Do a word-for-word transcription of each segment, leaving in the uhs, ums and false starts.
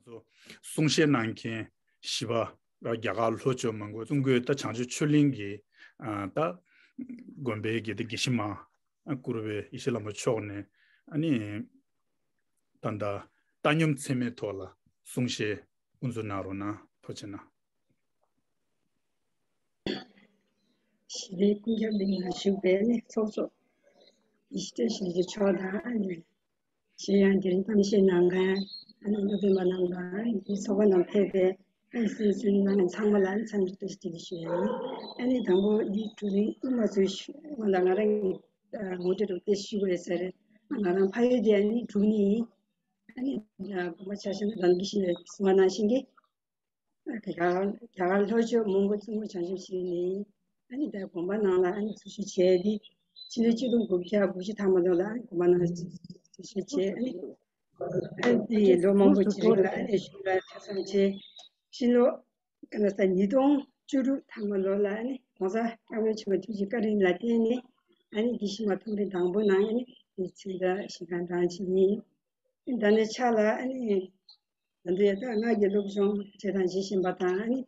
ཚོ་གསུང་བཤད་གནང་མཁན་བཞི་པ་རྒྱ་གར་ལྷོ་ཕྱོགས་མོན་གྷོ་ཀྲུང་གོའི་ད་བྱང་ཕྱོགས་ཆོས་གླིང་གི་ད་དགོན་པའི་དགེ་དེ་དགེ་བཤེས་མ་བཀུར་བའི་ཡེ་ཤེས་ལྷ་མོ་མཆོག་ནས་ཨ་ནི་ད་ལྟ་བཏང་སྙོམས་ཚད་མའི་ཐོག་ལ་གསུང་བཤད་དབུ་འཛུགས་གནང་རོགས་གནང་། ཐུགས་རྗེ་གནང་། ཞི་བདེའི་ཀུན་ཁྱབ་གླིང་ལ་བཞུགས་པའི་ནི་ཚོགས་གཙོ་ཡེ་ཤེས་བཀྲ་ཤིས་རྡོ་རྗེ་མཆོག་དང་ཨ་ནི་གཞན་ཡང་དེ་རིང་གཏམ་བཤད་གནང་མཁན་ཨ་ནི་སློབ་དཔོན་པ་རྣམས་དང་ཨ་ནི་ཚོགས་པ་ནང་ཕེབས་པའི་ཨ་ནི་སེམས་སུ་གནང་མཁན་ཚང་མ་ལ་ཨ་ནི་འཚམས་འདྲི་བཀྲ་ཤིས་བདེ་ལེགས་ཞུ་ཡ་ཡིན། ཨ་ནི་དང་པོ་འདི་བགྲོ་གླེང་དབུ་མ་ཚུགས་ཞུ་སྔོན་ལ་ང་རང་གི་ངོ་སྤྲོད་རོགས་ཏེ་ཞུ་དགོས་རེད་ཟེར། ང་རང་ཕ་ཡུལ་དེ་ཨ་ནི་འབྲུག་ནས་ཡིན། ཨ་ནི་དགོན་པ་ཆ་བཞག་ན་རང་གི་ཤིང་ལ་གསུངས་པ་ནང་བཞིན་གྱི། རྒྱ་གར་རྒྱ་གར་ལྷོ་ཕྱོགས་མོན་གྷོ་ཙུང་གོ་བྱང་ཆུབ་ཤེས་ནི། ཨ་ནི་ད་དགོན་པ་ནང་ལ་ཨ་ནི་འཛུལ་ཞུགས་བྱས་ཏེ། ཕྱི་ལོ་ཆིག་སྟོང་དགུ་བརྒྱ་དགུ་བཅུ་ཐམ་པ་ལོ་ལ་ཨ་ནི་དགོན་པ་ནང་འཛུལ་ཞུགས་བྱས། ཨ་ནི་ཨ་ནི་དེ་ལོ་མང་པོ་ཅིག་རིང་ལ་ཨ་ནི་གཞུང་ལ་ཐོས་བསམ་བྱས། ཕྱི་ལོ་ཀ་ན་ས་ཉིས་སྟོང་བཅུ་དྲུག་ཐམ་པ་ལོ་ལ་ཨ་ནི་༸གོང་ས་སྐྱབས་མགོན་ཆེན་པོ་ཐུགས་རྗེ་བཀའ་དྲིན་ལ་བརྟེན་ནས་ཨ་ནི་དགེ་བཤེས་མ་ཐོག་རིམ་དང་པོ་ནང་ཨ་ནི་དེ་ཚན་རིག་གཞི་རྐང་གྲངས་ཅིག་ཡིན། ད་ནི་ཕྱག་ལ་ཨ་ནི་ད་ལྟ་ཡ་ད་ང་གི་སློབ་སྦྱོང་བྱེད་དང་བྱེད་བཞིན་པ་དང་ཨ་ནི་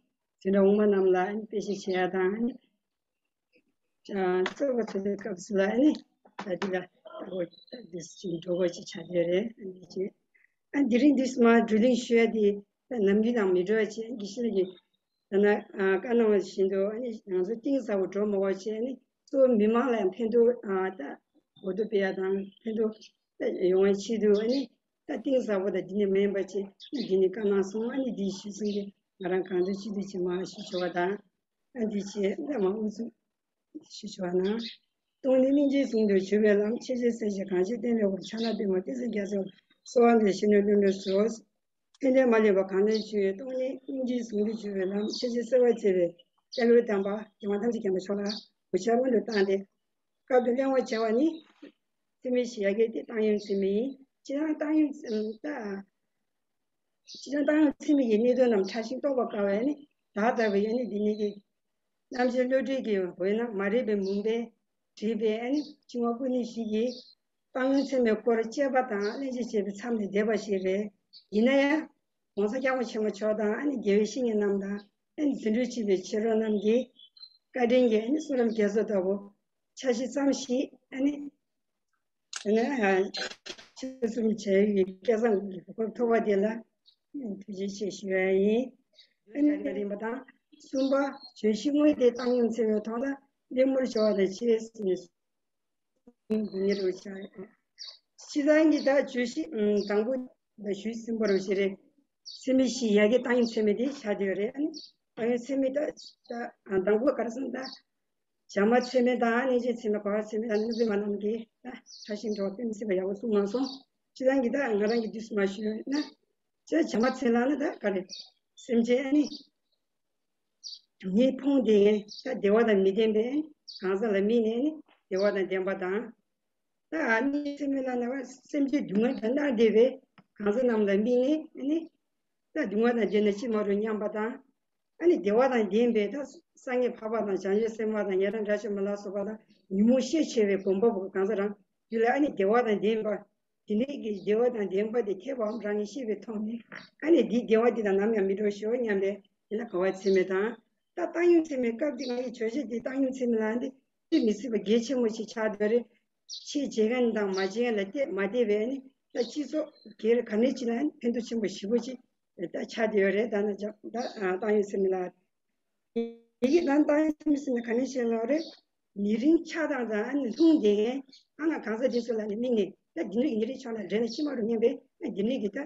དེ་འདྲ་འོག་མ་རྣམས་ལ་ཨ་ནི་དཔེ་ཆ་བྱེད་ཡ་དང་ཨ་ནི་རྩོད་པ་རྩོད་པའི་སྐབས་སུ་ལ་ཨ་ནི་ད་འདི་ལ་ད་འོ་ད་འདི་ཅིག་འགྲོ་དགོས་ཅིག་ཆགས་བསྡད་རེད། ཨ་ནི་ཅིག་ཨ་འདི་རིང་འདི་མ་བགྲོ་གླེང་ཞུ་ཡ་དེ་ད་ནམ་རྒྱུན་དང་མི་འདྲ་བ་ཅིག་དགེ་བཤེས་ཀྱི་ད་ན་བཀའ་གནང་བ་བཞིན་དུ་ཨ་ནི་ང་ཚོ་གཏིང་ཟབ་པོ་འགྲོ་མ་དགོས་ཅིག་ཨ་ནི་གཙོ་བོ་མི་མང་ལ་ཡང་ཕན་ཐོགས་ད་གོ་བརྡ་སྤེལ་ཡ་དང་ཕན་ཐོགས་ཡོང་བའི་ཆེད་དུ་ཨ་ནི་ད་གཏིང་ཟབ་པོ་དང་འདི་ནས་མིན་པ་ཅིག་འདི་ནས་བཀའ་གནང་སོང་། ཨ་ནི་འདི་ཞུས་ཟིན་གྱི་ང་རང་གང་འདོད་ཅི་འདོད་ཅིག་མ་ཞུ་ཆོག་པ་དང་། ཨ་འདི་ཅིག་བླ་མ་དབུ་གཙུག་ཞུ་ཆོག་པ་ན། སྟོང་ཉིད་སྙིང་རྗེའི་ཟུང་དུ་གྱུར་པའི་ལམ། ཆེས་ཆེར་གསལ་ཞིང་གང་ཞིག་བསྟན་པའི་དབང་། ཕྱག་ན་པདྨོ་ཏི་སེའི་རྒྱ་མཚོ། གསོལ་བ་འདེབས་ཤིང་ནི་ལྷུན་གྲུབ་སོ། ཕན་བདེ་མ་ལུས་པ་གང་ལེགས་སྤྱོད། སྟོང་ཉིད་སྙིང་རྗེའི་ཟུང་དུ་གྱུར་པའི་ལམ། ཆེས་ཆེར་གསལ་བར་མཛད་པའི་སྐྱབས་མགོན་དམ་པ་རྒྱལ་དབང་ཐམས་ཅད་མཁྱེན་པ་མཆོག་ལ་གུས་ཕྱག་སྔོན་དུ་བཏང་སྟེ། སྐབས་དེར་གླེང་བར་བྱ་བ་ནི། ཚད་མེད་བཞི་ཡ་གི་སྟེ་བཏང་སྙོམས་ཚད་མེད་ཡིན། སྤྱིར་བཏང་བཏང་སྙོམས་ཚད་མེད་ད། སྤྱིར་བཏང་བཏང་སྙོམས་ཚད་མེད་ཀྱི་གནད་དོན་རྣམས་ཕྲ་ཞིང་རྟོགས་པར་དཀའ་བས་ནི་བདག་ལྟ་བུའི་ཡ་ནི་འདི་ཉིད་ཀྱི་རྣམ་དཔྱོད་བློ་གྲོས་ཀྱི་འོད་སྣང་མ་རིག་པའི་མུན་པས་བསྒྲིབས་པའི་ཨ་ནི་འཆིང་བ་ཀུན་ནས་ཞི་ཡི་བཏང་སྙོམས་ཚད་མའི་སྐོར་དཔྱད་པ་དང་གླེང་བརྗོད་བྱེད་པའི་མཚམས་ལས་འདས་པ་ཞིག་རེད། ཡིན་ན་ཡང་༸གོང་ས་༸སྐྱབས་མགོན་ཆེན་པོ་མཆོག་དང་ཨ་ནི་དགེ་བའི་བཤེས་གཉེན་རྣམས་དང་ཨ་ནི་རྫུ་འཕྲུལ་ཆེ་བའི་མཆེད་གྲོགས་རྣམས་ཀྱི་བཀའ་དྲིན་གྱིས་ཨ་ནི་བསོད་ནམས་རྒྱ་མཚོ་ལྟ་བུ་ཆ་ཤས་ཙམ་ཞིག་ཨ་ནི་ཨ་ནི་ཆེད་གསུམ་བྱས་ཡི་སྐལ་བཟང་གི་གོ་སྐབས་ཐོབ་པ་དེ་ལ་ཐུགས་རྗེ་ཆེ་ཞུ་ཡ་ཡིན། ཨ་ནི་རིམ་པ་དང་གསུམ་པ་བརྗོད་གཞི་དངོས་དེ་བཏང་སྙོམས་ཚད་མའི་ཐོག་ལ་གླེང་མོལ་བྱ་བ་དང་ཆེས་སྙིང་པོ་ཉེ་རུ་བྱ། སྤྱིར་བཏང་གི་ད་བརྗོད་གཞི་དང་པོ་ད་ཞུས་ཟིན་པ་རུ་ཞིག་རེད། ཚད་མེད་བཞི་ཡ་གི་བཏང་སྙོམས་ཚད་མེད་དེ་བཞག་བསྡད་ཡོད་རེད། ཨ་ནི་བཏང་སྙོམས་ཚད་མེད་ད་ད་དང་པོ་ག་རེ་ཟེར་ན་ད་བྱ་སྨྲ་ཚད་མེད་དང་གནས་སྐབས་ཚད་མེད་ག་བ་ཚད་མེད་དང་སྣོད་ལྡན་མ་རྣམས་ཀྱི་ད་ཕྲ་ཞིང་འགྲོ་བ་དཔེ་མི་སྲིད་པ་ཡག་པོ་གསུངས་གནང་སོང་། སྤྱིར་བཏང་གི་ད་ང་རང་གི་དུས་སུ་མ་ཞུས་ན་ད་བྱ་སྨྲ་ཚད་མེད་ལབ་ན་ད་ག་རེ་སེམས་ཅན་ཨ་ནི། ངས་ཕོངས་ཏེ་ད་བདེ་བ་དང་མི་ལྡན་པའི་གང་ཟག་ལ་དམིགས་ནས་ནི་བདེ་བ་དང་ལྡན་པ་དང་། ད་ཨ་ནི་སེམས་ལ་ན་བ་སེམས་ཅན་སྡུག་བསྔལ་དང་མནར་བསྡད་པའི་གང་ཟག་རྣམས་ལ་དམིགས་ནས་ནི་ད་སྡུག་བསྔལ་དང་བརྒྱལ་ནས་ཅི་མ་རུང་སྙམ་པ་དང་། ཨ་ནི་བདེ་བ་དང་ལྡན་པའི་ད་སངས་རྒྱས་འཕགས་པ་དང་བྱང་ཆུབ་སེམས་དཔའ་དང་ཉན་རང་དགྲ་བཅོམ་པ་ལ་སོགས་པ་དང་ཉོན་མོངས་ཤས་ཆེ་བའི་གོམ་པ་བུ་གང་ཟག་རང་རྒྱུད་ལ་ཨ་ནི་བདེ་བ་དང་ལྡན་པ། དེ་ནས་ཀྱི་བདེ་བ་དང་ལྡན་པ་དེ་ཐེབས་པའམ་རང་གིས་ཤེས་པའི་ཐོག་ནས་ཨ་ནི་འདིའི་བདེ་བ་འདི་དང་ནམ་ཡང་མི་འགྲོ་ཞོག་སྙམ་པའི་དེ་ལ་དགའ་བ་ཚད་མེད་དང་། ད་བཏང་སྙོམས་ཚད་མའི་སྐབས་འདི་ང་ཡི་བརྗོད་བྱ་འདི་བཏང་སྙོམས་ཚད་མེད་ལ་འདི་དཔེ་མི་སྲིད་པ་གལ་ཆེན་པོ་ཞིག་ཆགས་བསྡད་རེད། ཆེས་བྱེད་མཁན་དང་མ་བྱེད་མཁན་ལ་བལྟས་མ་བལྟས་པའི་ནི་ད་སྤྱི་ཚོགས་སྒེར་ག་ནས་ཅི་ལ་ཕན་ཐོགས་ཆེན་པོ་ཞེ་པོ་ཅིག་ད་ཆགས་བསྡད་ཡོད་རེད། ད་ནི་ད་བཏང་སྙོམས་ཚད་མེད་ལ། ཡི་གེ་དང་བཏང་སྙོམས་ཟེར་ན་ག་ནས་བཤད་ལོ་རེད། ཉེ་རིང་ཆགས་སྡང་དང་ཨ་ནི་ལྷུང་བསྡད་མཁན་ཨ་ང་གང་ཟག་དེ་ཚོ་ལ་ནི་དམིགས་ནས་ད་འདི་འདྲ་གི་ཉེ་རིང་ཕྱོགས་ལ་འདྲེས་ན་ཅི་མ་རུང་སྙམ་པའི་ཨ་འདི་འདྲ་གི་ད་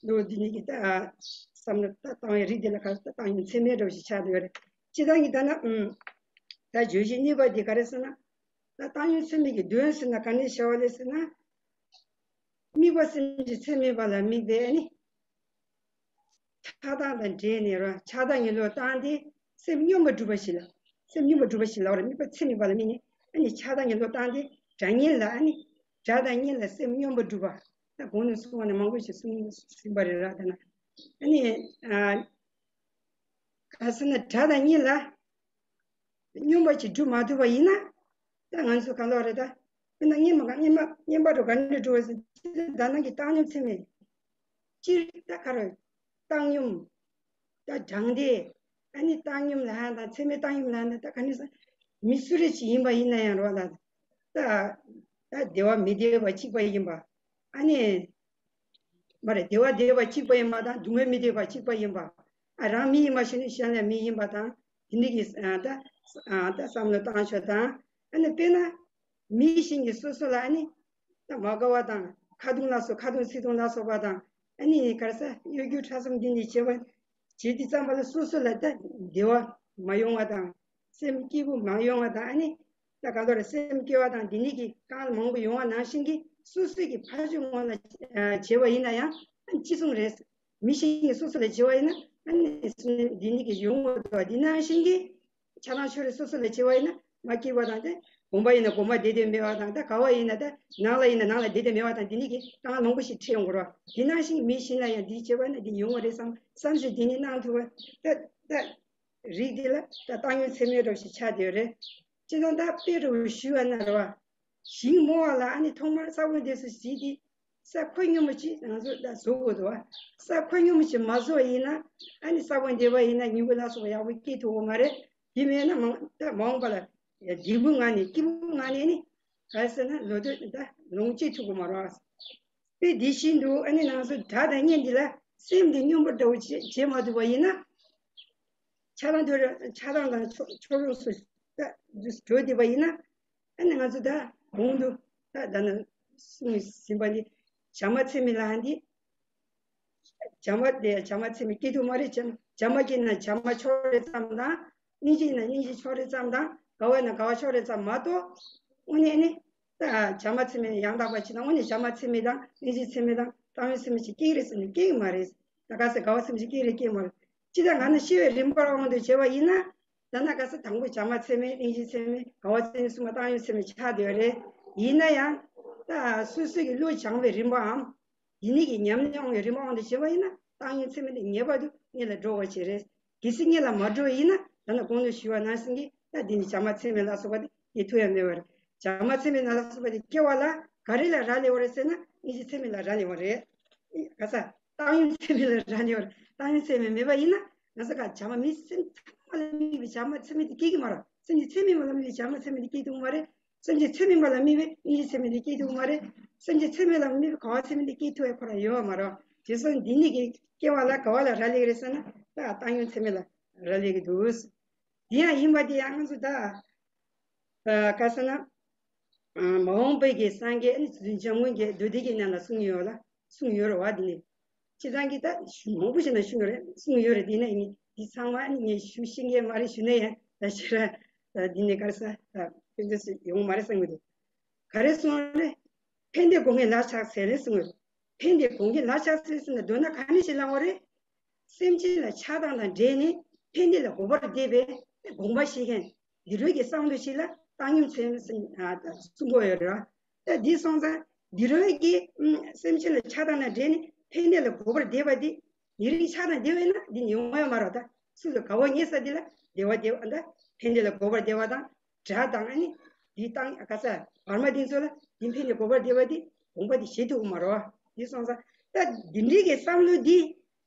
ལོ་འདི་འདྲ་གི་ད་བསམ་བློ་ད་བཏང་བའི་རིགས་དེ་ལ་ག་ད་བཏང་སྙོམས་ཚད་མེད་འདྲ་བོ་ཞིག་ཆགས་བསྡད་ཡོད་རེད། སྤྱིར་བཏང་གི་ད་ན་ཨུམ་ད་བརྗོད་གཞི་གཉིས་པ་དེ་ག་རེ་ཟེར་ན་ད་བཏང་སྙོམས་ཚད་མེད་ཀྱི་དོན་ཟེར་ན་ག་ནས་བྱ་བ་ལས་ཟེར་ན། དམིགས་པ་སེམས་ཀྱི་ཚད་མེད་པ་ལ་དམིགས་པའི་ཨ་ནི། ཆགས་སྡང་དང་འདྲེས་ནས་ར་ཆགས་སྡང་གཉིད་ལོག་བཏང་སྟེ་སེམས་སྙོམས་པར་སྒྲུབ་པ་ཞིག་ལ། སེམས་སྙོམས་པར་སྒྲུབ་པ་ཞིག་ལ་ར་དམིགས་པ་ཚད་མེད་པ་ལ་དམིགས་ནས་ཨ་ནི་ཆགས་སྡང་གཉིད་ལོག་བཏང་སྟེ་དགྲ་གཉེན་ལ་ཨ་ནི། དགྲ་དང་གཉེན་ལ་སེམས་སྙོམས་པར་སྒྲུབ་པ། ད་གོང་ནས་གསུངས་པ་ནས་མང་པོ་ཞིག་གསུངས་ཟིན་པ་རེད་ར་ད་ན། ཨ་ནི། ཨ། ག་ཟེར་ན་དགྲ་དང་གཉེན་ལ། སྙོམས་པ་ཅིག་སྒྲུབ་མ་ཐུབ་པ་ཡིན་ན། ད་ང་ཚོ་ག་ལོག་རེད་ད། དཔེར་ན་སྙན་མ་ག་སྙན་མ་སྙན་པ་རུ་ག་འདྲ་འགྲོ་བ་ཟེར་ད་ནང་གི་བཏང་སྙོམས་ཚད་མེད། སྤྱིར་ད་ག་རེ། བཏང་སྙོམས། ད་དྲང་བདེན། ཨ་ནི་བཏང་སྙོམས་ལབ་ཡ་དང་ཚད་མེད་བཏང་སྙོམས་ལབ་ཡ་ད་ག་ནས་སོང་། མི་སུ་རེ་ཅིག་ཡིན་པ་ཡིན་ན་ཡང་རོ་ལ། ད་ད་བདེ་བ་མི་བདེ་བ་གཅིག་པ་ཡིན་པ། ཨ་ནི་མ་རེད། བདེ་བ་བདེ་བ་གཅིག་པ་ཡིན་པ་དང་སྡུག་བསྔལ་མི་བདེ་བ་གཅིག་པ་ཡིན་པ། ཨ་རང་མི་ཡིན་པ་ཞིག་ནི་གཞན་ལ་མི་ཡིན་པ་དང་དེ་འདྲ་གི་ཨ་ད་ཨ་ད་བསམ་བློ་བཏང་ཆོག་དང་། ཨ་ནི་དཔེར་ན་མི་གཞན་གྱིས་སོ་སོ་ལ་ཨ་ནི་ད་མ་དགའ་བ་དང་ཁ་རྡུང་ལ་སོགས། ཁ་རྡུང་ཚིག་རྡུང་ལ་སོགས་པ་དང་། ཨ་ནི་ག་རེ་ཟེར། གཡོ་སྒྱུ་སྒྲ་གསུམ་འདི་ནི་བྱེད་པ་བྱེད་དུས་ཙམ་པ་ལ་སོ་སོ་ལ་ད་བདེ་བ་མ་ཡོང་བ་དང་། སེམས་སྐྱིད་པོ་མ་ཡོང་བ་དང་། ཨ་ནི་ད་ག་ལྟར་སེམས་སྐྱོ་བ་དང་འདི་ནི་གི་གང་མང་པོ་ཡོང་བ་ནང་བཞིན་གྱི་སོ་སོའི་གི་ཕར་ཕྱོགས་ངོས་ལ་ཨ་བྱས་པ་ཡིན་ན་ཡང་ཨ་ཅི་གསུང་རེད། མི་གཞན་གྱིས་སོ་སོ་ལ་བྱས་པ་ཡིན་ན་ཨ་ནི་འདི་ནི་གི་ཡོང་བ་འདུག་འདི་ནང་བཞིན་གྱི་ཆགས་སྡང་ཕྱོགས་རིས་སོ་སོ་ལ་བྱས་པ་ཡིན་ན་མ་སྐྱིད་པ་དང་། དེ་དགོངས་པ་ཡིན་ན་དགོངས་པ་བདེ་བདེ་མེད་པ་དང་། ད་དགའ་བ་ཡིན་ན་ད་ནང་ལ་ཡིན་ན་ནང་ལ་བདེ་བདེ་མེད་པ་དང་། འདི་ནི་གི་གང་མང་པོ་ཞིག་འཕྲད་ཡོང་གི་རེད་བ། འདི་ནང་བཞིན་མི་གཞན་ལ་ཡང་འདི་བྱས་པ་ན་འདི་ཡོང་བ་རེད་བསམ་བསམ་ཞིག་འདི་ནི་གནང་ཐུབ་པ། ད་ད་རིགས་འདི་ལ་ད་བཏང་སྙོམས་ཚད་མེད་འདྲ་བོ་ཞིག་ཆགས་བསྡད་ཡོད་རེད། སྤྱིར་བཏང་ད་དཔེ་འདྲ་བོ་ཞུས་པ་ན་རེད་བ། ཞིང་རྨོ་བ་ལ་ཨ་ནི་ཐོག་མར་ས་བོན་འདེབས་སོ་ཟེར་དེ། ས་ཁོད་སྙོམས་པོ་ཅིག་ང་ཚོ་ད་བཟོ་དགོས་འདུག་བ། ས་ཁོད་སྙོམས་པོ་ཅིག་མ་བཟོ་བ་ཡིན་ན་ཨ་ནི་ས་བོན་འདེབས་པ་ཡིན་ན་མྱུ་གུ་ལ་སོགས་པ་ཡག་པོ་སྐྱེ་ཐུབ་ཀྱི་མ་རེད། དེ་མེད་ན་མ་ད་མ་འོངས་པ་ལ་སྡིག་པའི་ངང་ནས་སྐྱིད་པོའི་ངང་ནས་ཨ་ནི་ག་རེ་ཟེར་ན་ལོ་དུས་ད་ལོངས་སྤྱོད་ཐུབ་ཀྱི་མ་རེད། དཔེ་འདི་བཞིན་དུ་ཨ་ནི་ང་ཚོ་སྒྲ་དང་བརྙན་འདི་ལ་སེམས་འདི་སྙོམས་པོ་འདྲ་བོ་བྱེད་བྱེད་མ་ཐུབ་པ་ཡིན་ན། ཆགས་སྡང་དུ་ཆགས་སྡང་དང་ཕྱོགས་ཕྱོགས་རིས་སུ་འགྲོ་བསྡད་པ་ཡིན་ན། ཨ་ནི་ང་ཚོ་ད་གོང་དུ་ད་ད་ནི་གསུངས་ཟིན་པ་འདི་བྱམས་པ་ཚད་མེད་ལ་འདི། བྱམས་པ་དེ་བྱམས་པ་ཚད་མེད་སྐྱེ་ཐུབ་མ་རེད། བྱམས་བྱམས་པ་སྐྱེ་ན་བྱམས་པ་ཕྱོགས་རེ་ཙམ་དང་། སྙིང་རྗེ་ན་སྙིང་རྗེ་ཕྱོགས་རེ་ཙམ་དང་། དགའ་བ་ན་དགའ་བ་ཕྱོགས་རེ་ཙམ་མ་གཏོགས། དངོས་གནས་ནི་ད་བྱམས་པ་ཚད་མེད་ཡང་དག་པ་ཅིག་དང་། དངོས་གནས་བྱམས་པ་ཚད་མེད་དང་སྙིང་རྗེ་ཚད་མེད་དང་བཏང་སྙོམས་ཚད་མེད་ཅིག་སྐྱེ་གི་རེད་ཟེར་ན་སྐྱེ་གི་མ་རེད། ད་ག་ཟེར་དགའ་བ་ཚད་མེད་ཅིག་སྐྱེ་གི་རེད། སྐྱེ་གི་མ་རེད། ཅི་ལྟར་ང་ནི་ཤེས་པའི་རིམ་པར་དབང་དུ་བྱས་པ་ཡིན་ན། ད་ནི་ག་ས་དང་པོ་བྱམས་པ་ཚད་མེད། སྙིང་རྗེ་ཚད་མེད། དགའ་བ་ཚད་མེད་གསུམ་པ་བཏང་སྙོམས་ཚད་མེད་ཆགས་བསྡད་ཡོད་རེད། ཡིན་ན་ཡང་ད་སོ་སོ་གི་བློ་སྦྱངས་པའི་རིམ་པའམ། འདི་ནི་གི་ཉམས་ལེན་དབང་གི་རིམ་པ་དབང་དུ་བྱས་པ་ཡིན་ན་བཏང་སྙོམས་ཚད་མེད་འདི་ངེས་པར་དུ་སྔོན་ལ་འགྲོ་དགོས་ཀྱི་རེད། གལ་སྲིད་སྔོན་ལ་མ་འགྲོ་ཡིན་ན་ད་ནི་གོང་དུ་ཞུས་པ་ནང་བཞིན་གྱི་ད་འདི་ནི་བྱམས་པ་ཚད་མེད་ལ་སོགས་པ་དེ་སྐྱེ་ཐུབ་ཡ་མེད་པ་རེད། བྱམས་པ་ཚད་མེད་ལ་སོགས་པ་དེ་སྐྱེ་བ་ལ་ག་རེ་ལ་རག་ལས་པ་རེད་ཟེར་ན་སྙིང་རྗེ་ཚད་མེད་ལ་རག་ལས་པ་རེད། ག་ས་བཏང་སྙོམས་ཚད་མེད་ལ་རག་ལས་པ་རེད། བཏང་སྙོམས་ཚད་མེད་ལ་རག་ལས་པ་རེད། བཏང་སྙོམས་ཚད་མེད་མེད་པ་ཡིན་ན་ང་ཚོ་ག་བྱམས་པ་མི་སེམས་ཚང་མ་ལ་དམིགས་པའི་བྱམས་པ་ཚད་མེད་དེ་སྐྱེ་གི་མ་རེད། སེམས་ཀྱི་ཚད་མེད་པ་ལ་དམིགས་པའི་བྱམས་པ་ཚད་མེད་དེ་སྐྱེ་ཐུབ་ཀྱི་མ་རེད། སེམས་ཀྱི་ཚད་མེད་པ་ལ་དམིགས་པའི་སྙིང་རྗེ་ཚད་མེད་དེ་སྐྱེ་ཐུབ་ཀྱི་མ་རེད། སེམས་ཀྱི་ཚད་མེད་ལ་དམིགས་པའི་དགའ་བ་ཚད་མེད་དེ་སྐྱེ་ཐུབ་ཡ་ཁོ་རང་ཡོད་པ་མ་རེད། དེ་སོང་འདི་ནི་གི་སྐྱེ་བ་ལ་ག་བ་ལ་རག་ལས་ཀྱི་རེད་ཟེར་ན་ད་བཏང་སྙོམས་ཚད་མེད་ལ་རག་ལས་ཀྱི་འདུག་དེ་ཡང་ཡིན་པ་དེ་ཡང་ང་ཚོ་ད་ག་ཟེར་ན། མ་འོངས་པའི་གི་སངས་རྒྱས་ཨ་ནི་རྗེ་བཙུན་འཇམ་མགོན་གྱིས་མདོ་སྡེ་རྒྱན་ནང་ལ་གསུངས་ཡོད་ལ། གསུངས་ཡོད་རེད་བ། འདི་ནི་སྤྱིར་བཏང་གི་ད་ཞུ་མང་པོ་ཞིག་ན་ཞུ་ཡོད་རེད། གསུངས་ཡོད་རེད། འདི་ནི་ཨ་ནི་འདི་ཚང་མ་ཨ་ནི་ངས་ཞུ་ཤེས་མཁན་མ་རེད། ཞུ་ན་ཡང་ད་ཞེ་དྲག་ད་འདི་ནི་ག་རེ་ཟེར་ད་ཕན་ཐོགས་ཡོང་མ་རེད་བསམ་གྱི་འདུག་ག་རེ་གསུངས་རེད། ཕན་བདེ་སྒོམ་མཁན་ལག་ཆགས་ཚད་རེད་གསུངས་ཡོད་རེད། ཕན་བདེ་སྒོམ་མཁན་ལག་ཆགས་ཚད་ཟེར་ན་མདོར་ན་ག་ནས་ཞིག་ལབ་པ་རེད། སེམས་ཅན་ལ་ཆགས་སྡང་དང་འདྲེས་ནས་ཕན་བདེ་ལ་འགོག་པར་འདོད་པའི་དགོངས་པ་བཞེས་མཁན་དེ་རོལ་གྱི་བསམ་བློ་ཞིག་ལ་བཏང་སྙོམས་ཚད་མེད་གསུང་གི་ཡོད་རེད། ད་འདི་སོང་ཙང་དེ་རོལ་གྱི་སེམས་ཅན་ལ་ཆགས་སྡང་དང་འདྲེས་ནས་ཕན་བདེ་ལ་འགོག་པར་འདོད་པ་འདི་ཉེ་རིང་ཆགས་སྡང་འདོད་པས་ན་འདི་ཡོང་ཡ་མ་རེད། ད་སུ་ལ་དགའ་བ་ཉེ་ས་འདི་ལ་བདེ་བ་བདེ་བ་ད་ཕན་བདེ་ལ་འགོག་པར་འདོད་པ་དང་། དགྲ་དང་ཨ་ནི་འདི་བཏང་ག་ས་བར་མ་འདི་ཚོ་ལ་འདི་ཕན་བདེ་འགོག་པར་འདོད་པ་འདི་དགོངས་པ་འདི་བཞེས་ཐུབ་ཀྱི་མ་རེད། འདི་སོང་ཙང་ད་འདི་འདྲའི་གི་བསམ་བློ་འདི་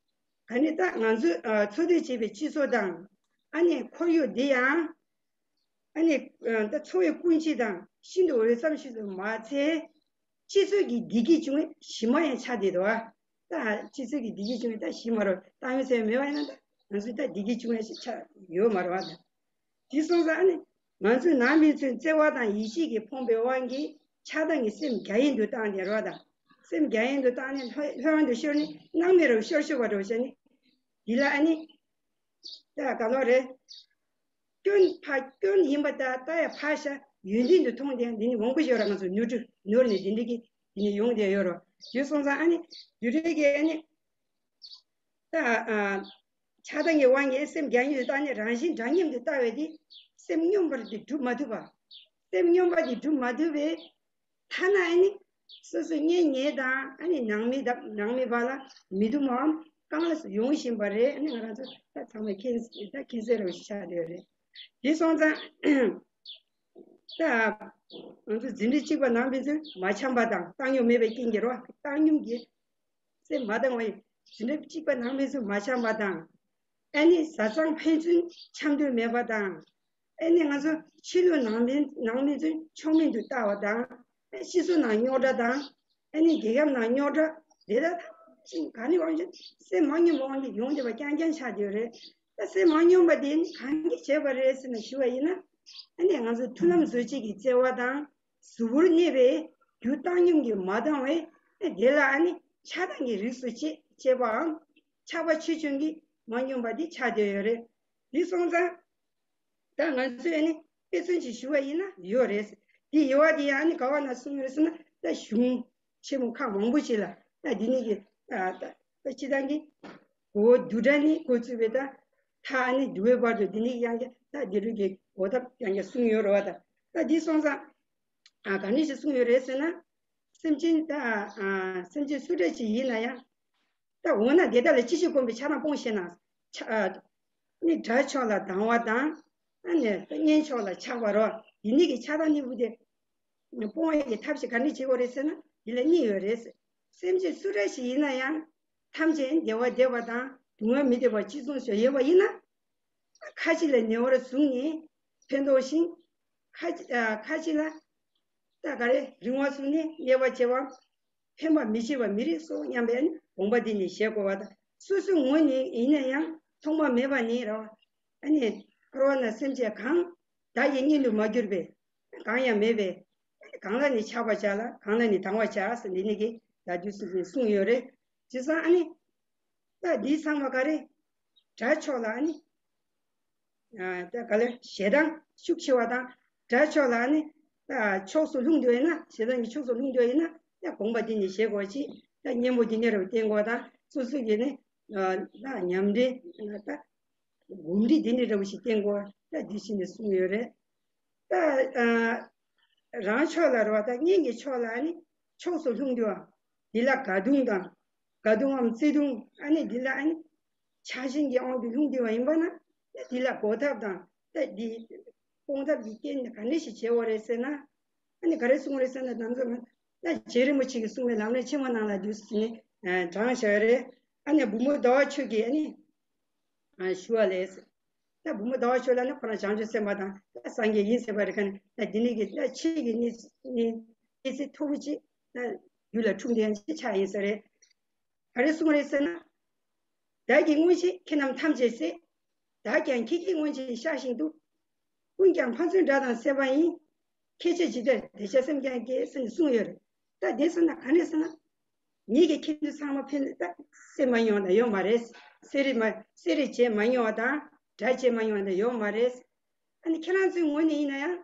ག་ནི་ད་ང་ཚོས་འཚོ་སྡོད་བྱེད་པའི་སྤྱི་ཚོགས་དང་ཨ་ནི་ཁོར་ཡུག་འདི་ཡང་ཨ་ནི་ད་འཚོ་བའི་ཀུན་སྤྱོད་དང་ཤིན་ཏུ་འོས་འཚམ་ཞིག་ཏུ་མ་ཚད། སྤྱི་ཚོགས་ཀྱི་བདེ་སྐྱིད་བྱུང་བའི་གཞི་མ་ཡང་ཆགས་བསྡད་འདུག་ད་སྤྱི་ཚོགས་ཀྱི་བདེ་སྐྱིད་བྱུང་བའི་ད་གཞི་མ་རེད། བཏང་སྙོམས་ཚད་མེད་པ་ཡིན་ན་ད་ང་ཚོས་ད་བདེ་སྐྱིད་བྱུང་བ་ཞིག་ཆགས་ཡོད་མ་རེད་བ། ད་དེ་སོང་ཙང་ཨ་ནི་ང་ཚོའི་ནང་མི་ཚོའི་བརྩེ་བ་དང་ཡིད་ཆེས་ཀྱིས་ཕོངས་པའི་དབང་གིས་ཆགས་སྡང་གི་སེམས་རྒྱ་ཡན་དུ་བཏང་སྟེ་རོ། ད་སེམས་རྒྱ་ཡན་དུ་བཏང་ནས་ལྷོད་ལྷོད་ཡོན་དུ་ཤོར་ནས་སྣང་མེད་རུ་ཤོར་ཤོར་བ་རུ་བྱས་ནས་འདི་ལ་ཨ་ནི་ད་ག་ལོ་རེད། སྐྱོན་ཕ་སྐྱོན་ཡིན་པ་ད་ལྟ་ཡ་ཕ་ཤ་ཡོན་ཏན་དུ་མཐོང་དེ་འདི་ནི་མང་པོ་ཡོད་ར། ང་ཚོ་ནོར་འཁྲུལ་ནོར་ནས་འདི་འདྲ་གི་འདི་ནི་ཡོང་བསྡད་ཡོད་རོ། དེ་སོང་ཙང་ཨ་ནི་དེ་རེད་གི་ཨ་ནི་ད་ཨ་ཆགས་སྡང་གི་དབང་གིས་སེམས་རྒྱ་ཡན་དུ་བཏང་ནས་རང་བཞིན་འདྲ་མཉམ་དུ་ལྟ་བས་དེ་སེམས་སྙོམས་པར་དེ་སྒྲུབ་མ་ཐུབ་པ། སེམས་སྙོམས་པ་དེ་སྒྲུབ་མ་ཐུབ་པས། ཐ་ན་ཨ་ནི་སོ་སོ་གཉེན་ཉེ་དང་ཨ་ནི་ནང་མི་དང་ནང་མི་བར་ལ་མི་མཐུན་པའམ་རྐང་ལག་སོགས་ཡོང་བཞིན་པ་རེད། ཨ་ནི་ང་རང་ཚོ་ད་ཚང་མས་མཁྱེན་ད་མཁྱེན་གསལ་རེད་ཤག་དེ་རེད། དེ་སོང་ཙང་ད་ང་ཚོ་འཛིན་གྲྭ་གཅིག་པ་ནང་མི་ཚོས་མ་འཆམ་པ་དང་བཏང་སྙོམས་མེད་པའི་རྐྱེན་གྱིས་རོ། བཏང་སྙོམས་ཀྱིས་སེམས་མ་དྭངས་པ་ཡིན། དུས་རབས་གཅིག་པ་ནང་མི་ཚོ་མ་འཆམ་པ་དང་། ཨ་ནི་བཟའ་ཚང་ཕན་ཚུན་འཆམ་མཐུན་མེད་པ་དང་། ཨ་ནི་ང་ཚོ་ཕྱི་ལོ་ནང་མི་ནང་མི་ཚོ་ཕྱོགས་མིན་དུ་ལྟ་བ་དང་། ཨ་ཕྱི་སོ་ནང་རྙོག་དྲ་དང་། ཨ་ནི་རྒྱལ་ཁབ་ནང་རྙོག་དྲ་དེ་དག་ཐམས་ཅད་ག་ནས་དབང་ཆ་སེམས་མ་སྙོམས་པ་དབང་གིས་ཡོང་བསྡད་པ་རྐྱང་རྐྱང་ཆགས་བསྡད་ཡོད་རེད། ད་སེམས་མ་སྙོམས་པ་དེ་ནི་གང་གིས་བྱས་པ་རེད་ཟེར་ནས་ཞུ་བ་ཡིན་ན། ཨ་ནི་ང་ཚོ་མཐུན་ལམ་བཟོ་བྱེད་ཀྱི་བརྩེ་བ་དང་། གཟུ་བོར་གནས་པའི་རྒྱུ་བཏང་སྙོམས་ཀྱིས་མ་བཏང་བས། ཨ་དེ་ལ་ཨ་ནི་ཆགས་སྡང་གི་རིགས་སུ་བྱེད་བྱེད་པའམ། ཆགས་པ་ཆེ་ཆུང་གིས་མ་སྙོམས་པ་དེ་ཆགས་བསྡད་ཡོད་རེད། དེ་སོང་ཙང་། ད་ང་ཚོས་ཨ་ནི་དཔེ་མཚོན་ཅིག་ཞུ་བ་ཡིན་ན་ཡོད་རེད། དེ་ཡོད་པ་དེ་ཡང་ཨ་ནི་ག་བ་ན་གསུངས་ཡོད་རེད་ཟེར་ན། ད་གཞུང་ཆེན་མོ་ཁག་མང་པོ་ཞིག་ལ་ད་འདི་ནས་ཀྱི་ད་ད་ད་སྤྱི་བཏང་གི་གོ་བོ་བསྡུས་གྲྭ་ནས་འགོ་བཙུགས་པའི་ད་མཐའ་ཨ་ནི་བསྡུ་བའི་བར་དུ་འདི་ནས་ཡང་བསྐྱར་ད་འདི་རུ་གི་གོ་ཐབས་ཡང་བསྐྱར་གསུངས་ཡོད་རེད་བ། ད་ད་འདི་སོང་ཙང་ཨ་ག་ནས་ཞིག་གསུངས་ཡོད་རེད་ཟེར་ན། སེམས་ཅན་ད་ཨ་སེམས་ཅན་སུ་འདྲ་ཞིག་ཡིན་ན་ཡང་། ད་འོ་ན་དེ་དག་ལ་ཅི་ཞིག་གོམས་པའི་ཆགས་སྡང་སྤོང་ཤེས་ན། ཆ་ཨ་ནི་དགྲ་ཕྱོགས་ལ་སྡང་བ་དང་། ཨ་ནི་གཉེན་ཕྱོགས་ལ་ཆགས་པ་རོ། ཡིན་ནི་གི་ཆགས་སྡང་གཉིས་པོ་དེ་སྤོང་བའི་གི་ཐབས་ཤིག་ག་ནས་བྱེད་དགོས་རེད་ཟེར་ན། འདི་ལ་གཉིས་ཡོད་རེད། སེམས་ཅན་སུ་འདྲ་ཞིག་ཡིན་ན་ཡང་། ཐམས་ཅད་བདེ་བ་བདེ་བ་དང་སྡུག་བསྔལ་མི་བདེ་བ་གཅིག་མཚུངས་སུ་ཡོད་པ་ཡིན་ན། ཁ་ཅིག་ལ་ཉེ་བར་བཟུང་ནས་ཕན་འདོགས་ཤིང་། ཁ་ཅིག་ཨ་ཁ་ཅིག་ལ་ད་ག་རེ་རིང་བར་བཟུང་ནས་ཉེས་པ་བྱེད་པ། ཕན་པ་མི་བྱེད་པ་མི་རིགས་སོ་སྙམ་པའི་དགོངས་པ་འདི་ནི་བཞེས་དགོས་པ་དང་། སོ་སོའི་ངོས་ནས་ཡིན་ན་ཡང་ཐོག་མ་མེད་པ་ནི་རེད་བ། ཨ་ནི་འཁོར་བ་ན་སེམས་ཅན་གང་བདག་གི་གཉེན་དུ་མ་གྱུར་པའི། གང་ཡང་མེད་པའི། གང་ལ་ནི་ཆགས་པར་བྱ་ལ་གང་ལ་ནི་སྡང་བར་བྱ་ཟེར་འདི་ནི་གི་ད་དུས་སུ་གསུངས་ཡོད་རེད། བྱས་ཙང་ཨ་ནི། ད་འདི་ཚང་མ་ག་རེ། དགྲ་ཕྱོགས་ལ་ཨ་ནི། ཨ་ད་ག་ལེ་ཞེ་སྡང་ཤུགས་ཆེ་བ་དང་། དགྲ་ཕྱོགས་ལ་ཨ་ནི། ད་ཕྱོགས་སུ་ལྷུང་འདོད་ཡིན་ན། ཞེ་སྡང་གི་ཕྱོགས་སུ་ལྷུང་འདོད་ཡིན་ན། ཡང་དགོངས་པ་འདི་ནི་བཞེས་དགོས་ཅིག་ད་གཉེན་པོ་འདི་ནི་རུ་བསྟེན་དགོས་དང་། སོ་སོ་གི་ནི། ཨ་ད་ཉམས་འདྲེན་ད། གོམས་འདྲིས་འདི་ནི་རུ་ཞིག་བསྟེན་དགོས། ད་འདི་ཕྱིན་ནས་གསུངས་ཡོད་རེད། ད་ཨ་རང་ཕྱོགས་ལ་རུ་བ་ད་གཉེན་གྱི་ཕྱོགས་ལ་ཨ་ནི་ཕྱོགས་སུ་ལྷུང་འདོད་པ། འདི་ལ་དགའ་གདུང་དང་། དགའ་གདུང་ངམ་བརྩེ་གདུང་ཨ་ནི་འདི་ལ་ཨ་ནི་ཆགས་ཞེན་གྱི་དབང་དུ་ལྷུང་འདོད་པ་ཡིན་པ་ན། འདི་ལ་གོ་ཐབས་དང་། ད་འདི་སྤོང་ཐབས་ཀྱི་རྐྱེན་ག་འདྲ་ཞིག་བྱེད་དགོས་རེད་ཟེར་ན། ཨ་ནི་ག་རེ་གསུངས་རེད་ཟེར་ན། ནམ་ཟླ་ད་རྗེ་རིན་པོ་ཆེ་གིས་གསུངས་པའི་ལམ་རིམ་ཆེན་མོ་ནང་ལ་འདུག་ཟེར་ནས་དྲངས་བཞག་ཡོད་རེད། ཨ་ནི་བུ་མོ་ཟླ་བ་ཆོས་ཀྱིས་ཨ་ནི། ཨ་ཞུ་བ་ལས། ད་བུ་མོ་ཟླ་བ་ཆོས་ལ་ནི་ཁོ་རང་བྱང་ཆུབ་སེམས་དཔའ་དང་ད་སངས་རྒྱས་ཡིན་ཟེར་བ་རེད། ཁ་ནི་ད་འདི་ནི་གི་ད་ཆེད་ཀྱི་ནི་ནི་གནས་ཚུལ་མཐོ་པོ་ཅིག་ད་རྒྱུད་ལ་འཁྲུངས་བསྡད་ཅིག་ཆགས་ཡིན་ས་རེད། ག་རེ་གསུངས་རེད་ཟེར་ན། བདག་གིས་མངོན་ཤེས་ཁྱེད་རྣམས་ཐམས་ཅད་གཟིགས། བདག་ཀྱང་ཁྱེད་ཀྱིས་མངོན་ཤེས་ཤར་ཞིང་དུ། ཀུན་ཀྱང་ཕན་ཚུན་དགྲ་དང་བསྲེས་པ་ཡིན། ཁྱེད་ཆོས་ཇི་ལྟར་དེ་ཤ་སེམས་ཀྱང་སྐྱེས་ཟེར་ནས་གསུངས་ཡོད་རེད། ད་དེ་ཟེར་ན་ག་རེ་ཟེར་ན། ངེད་ཀྱིས་ཁྱེད་ཚོ་ཚང་མ་ཕན་ད་སེམས་མ་མྱོང་ད་ཡོད་མ་རེད། བསྲེ་རེས་མ་བསྲེ་རེས་བྱས་མ་མྱོང་བ་དང་དགྲ་བྱས་མ་མྱོང་ད་ཡོད་མ་རེད། ཨ་ནི་ཁྱེད་རང་ཚོའི་ངོས་ནས་ཡིན་ན་ཡང་།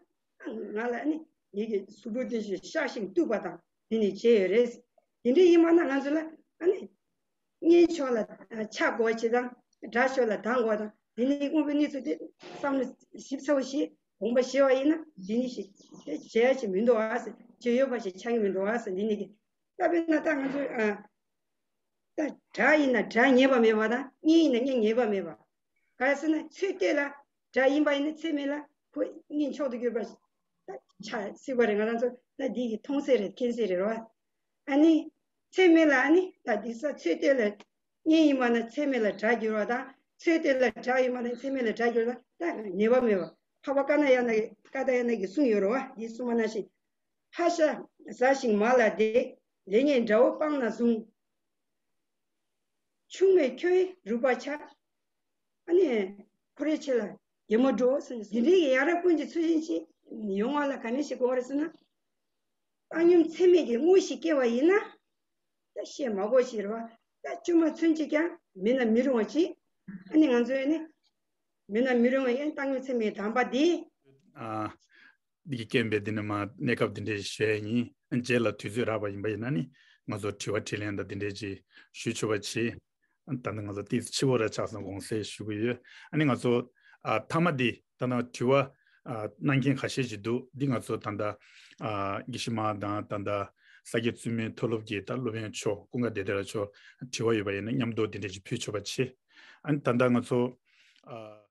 ང་ལ་ཨ་ནི་ངེད་ཀྱི་གཟུགས་པོ་དེ་བཞིན་གཤགས་ཤིང་གཏུབ་པ་དང་དེ་ནི་བྱས་ཡོད་རེད། དེ་འདྲ་ཡིན་པ་ན་ང་ཚོ་ལ་ཨ་ནི། གཉེན་ཕྱོགས་ལ་ཆགས་དགོས་པ་ཅིག་དང་། དགྲ་ཕྱོགས་ལ་སྡང་དགོས་པ་དང་། འདི་ནི་དངོས་པོའི་གནས་ཚུལ་དེ་བསམ་བློ་ཞིབ་ཚགས་པོ་ཞིག་དགོངས་པ་བཞེས་པ་ཡིན་ན། འདི་ནི་ཞིག་དེ་བྱེད་ཡ་ཞིག་མི་འདུག་ཨ་ཟེར། བྱེད་ཡོད་པ་ཞིག་ཆགས་ཀྱི་མི་འདུག་ཨ་ཟེར། འདི་ནི་གི་ད་དཔེར་ན་ད་ང་ཚོ་ཨ་ད་དགྲ་ཡིན་ན་དགྲ་ཉེས་པ་མེད་པ་དང་། གཉེན་ཡིན་ན་གཉེན་ཉེས་པ་མེད་པ། ག་རེ་ཟེར་ན་ཚེ་སྟོད་ལ་དགྲ་ཡིན་པ་ཡིན་ན་ཚེ་སྨད་ལ་ཁོ་གཉེན་མཆོག་ཏུ་གྱུར་པ་ད་ཆགས་སྲིད་པ་རེད། ང་རང་ཚོ་ད་འདི་གི་མཐོང་གསལ་རེད། མཁྱེན་གསལ་རེད་རོ། ཨ་ནི། ཚེ་སྨད་ལ་ཨ་ནི་ད་འདི་ས་ཚེ་སྟོད་ལ་གཉེན་ཡིན་པ་ན་ཚེ་སྨད་ལ་དགྲ་འགྱུར་བ་དང་། ཚེ་སྟོད་ལ་དགྲ་ཡིན་པ་ན་ཚེ་སྨད་ལ་དགྲ་འགྱུར་བ་ད་ཉེས་པ་མེད་པ། འཕགས་པ་ཀ་ན་ཡ་ན་ཀ་ཏ་ཡ་ན་གིས་གསུངས་ཡོད་རེད་བ། འདི་གསུངས་པ་ནང་བཞིན། ཕ་ཤ་ཟ་ཞིང་མ་ལ་བརྡེག། ལེགས་ཉེས་དགྲ་བོ་སྤངས་ན་བཟུང་། ཆུང་མས་ཁྱོད་རུས་པ་ཆག། ཨ་ནི། ཁོ་རའི་ཆེད་ལ་གད་མོ་སྒྲོག་ཟེར་ནས། འདི་འདྲའི་ཡ་རབས་ཀུན་གྱི་ཚུལ་བཞིན་ཅིག་ཡོང་བ་ལ་ག་ནས་ཤིག་དགོས་རེད་ཟེར་ན། བཏང་སྙོམས་ཚད་མེད་ཀྱི་དངོས་གཞི་སྐྱེ་བ་ཡིན་ན། ད་བཤད་མ་དགོས་ཤིག་རེད་བ། ད་བཅོས་མ་ཚུན་ཆད་ཀྱང་མེད་ན་མི་རུང་བ་ཅིག་ཨ་ནི་ང་ཚོས་ནི། མེད་ན་མི་རུང་བ་ཡིན། བཏང་སྙོམས་ཚད་མེད་དམ་པ་འདི། ཨ། འདི་གི་རྐྱེན་པས་འདི་ནི་མ་གནས་སྐབས་འདི་འདྲའི་ཞུ་ཡ་ཡིན། རྗེས་ལ་དུས་ཚོད་རག་པ་ཡིན་པ་ཡིན་ན་ནི་ང་ཚོ་དྲི་བ་དྲིས་ལན་དང་འདི་འདྲའི་ཅིག་ཞུ་ཆོག་པ་བྱེད། ད་ནི་ང་ཚོ་ཏོག་ཙམ་འཕྱི་བོ་ར་ཆགས་སོང་། དགོངས་སེལ་ཞུ་གི་ཡོད། ཨ་ནི་ང་ཚོ་ཨ་མཐའ་མ་འདི་ད་ནི་དྲི་བ་ཨ་གནང་མཁན་ཁ་ཤས་ཅིག་འདུག་འདི་ང་ཚོ་ད་ལྟ་ཨ་དགེ་བཤེས་མ་དང་ད་ལྟ་ས་སྐྱ་བཙུན་མའི་མཐོ་སློབ་ཀྱི་ད་སློབ་དཔོན་མཆོག་ཀུན་དགའ་བདེ་ལེགས་ལགས་མཆོག་དྲི་བ་ཡོད་པ་ཡིན་ན་མཉམ་དུ་འདི་འདྲའི་ཅིག་ཕུལ་ཆོག་པ་བྱེད། ཨ་ནི་ད་ལྟ་ང་ཚོ་ཨ།